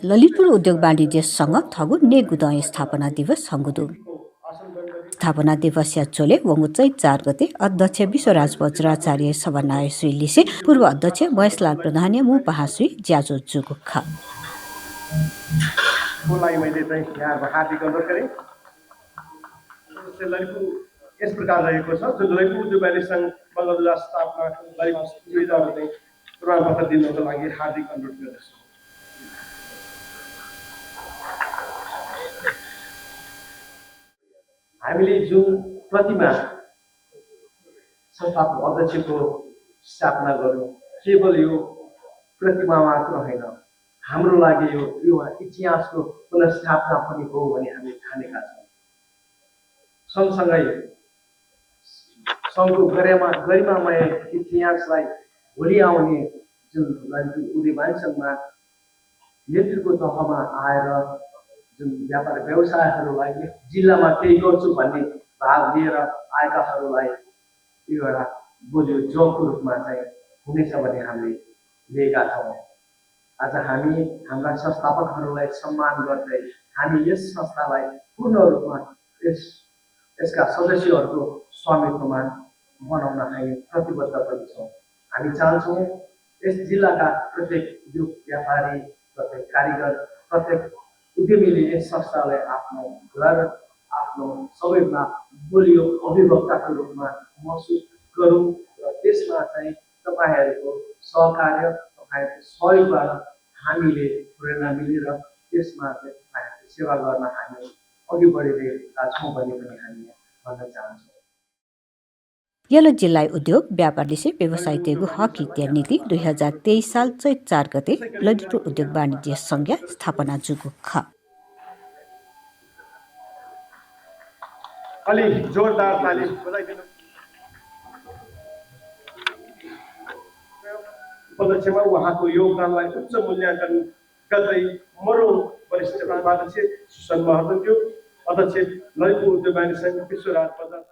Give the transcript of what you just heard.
ललितपुर उद्योग वाणिज्य संघ थगु नेगुदय स्थापना दिवस संगुदु स्थापना दिवस याचोले वंगुचै 4 गते अध्यक्ष विश्वराज वज्राचार्य सभानायक श्री लिसे पूर्व अध्यक्ष महेशलाल प्रधान मु पहाश्री ज्याजो जुगुखा कोलाई मैले चाहिँ यहाँ हार्दिक अनुरोध गरे ललितपुर यस प्रकार रहेको छ जुन ललितपुर उद्योग वाणिज्य संघ बङ्गला स्थापना सुविधाहरू चाहिँ प्रमाणपत्र दिनको लागि हार्दिक अनुरोध गर्दछु। हामीले जुन प्रतिमा संस्थापक अध्यक्षको स्थापना गर्यौं केवल यो प्रतिमा मात्र होइन हाम्रो लागि यो इतिहासको पुनर्स्थापना पनि हो भने हामी ठानेका छौँ। सँगसँगै सङ्घको गरिमामय इतिहासलाई भोलि आउने जुन उद्योग वाणिज्य सङ्घमा नेतृत्वको तहमा आएर जुन व्यापार व्यवसायहरूलाई जिल्लामा केही गर्छु भन्ने भाव लिएर आएकाहरूलाई यो एउटा बोल्यो जबको रूपमा चाहिँ हुनेछ भन्ने हामीले लिएका छौँ। आज हामी हाम्रा संस्थापकहरूलाई सम्मान गर्दै हामी यस संस्थालाई पूर्ण रूपमा यसका सदस्यहरूको स्वामित्वमा बनाउन हामी प्रतिबद्ध पनि छौँ। हामी चाहन्छौँ यस जिल्लाका प्रत्येक उद्योग व्यापारी प्रत्येक कारिगर प्रत्येक उद्यमीले यस संस्थालाई आफ्नो घर आफ्नो सबैमा बलियो अभिवक्ताको रूपमा महसुस गरौँ र त्यसमा चाहिँ तपाईँहरूको सहकार्य तपाईँहरूको सहयोगबाट हामीले प्रेरणा मिलेर त्यसमा चाहिँ तपाईँहरूको सेवा गर्न हामी अघि बढिरहेका छौँ भन्ने पनि हामी भन्न चाहन्छौँ। यलो जिल्ला उद्योग व्यापार लिसे व्यवसाय तेगु हक इत्यादि नीति 2023 साल चैत 4 गते ललितपुर उद्योग वाणिज्य संघ स्थापना जुगु ख अलि जोरदार ताली बजाइदिनु। उपलक्ष्यमा उहाँको योगदानलाई उच्च मूल्याङ्कन गर्दै मरो वरिष्ठ उपाध्यक्ष सुसन महतज्यू अध्यक्ष ललितपुर उद्योग वाणिज्य संघ विश्वराज बजार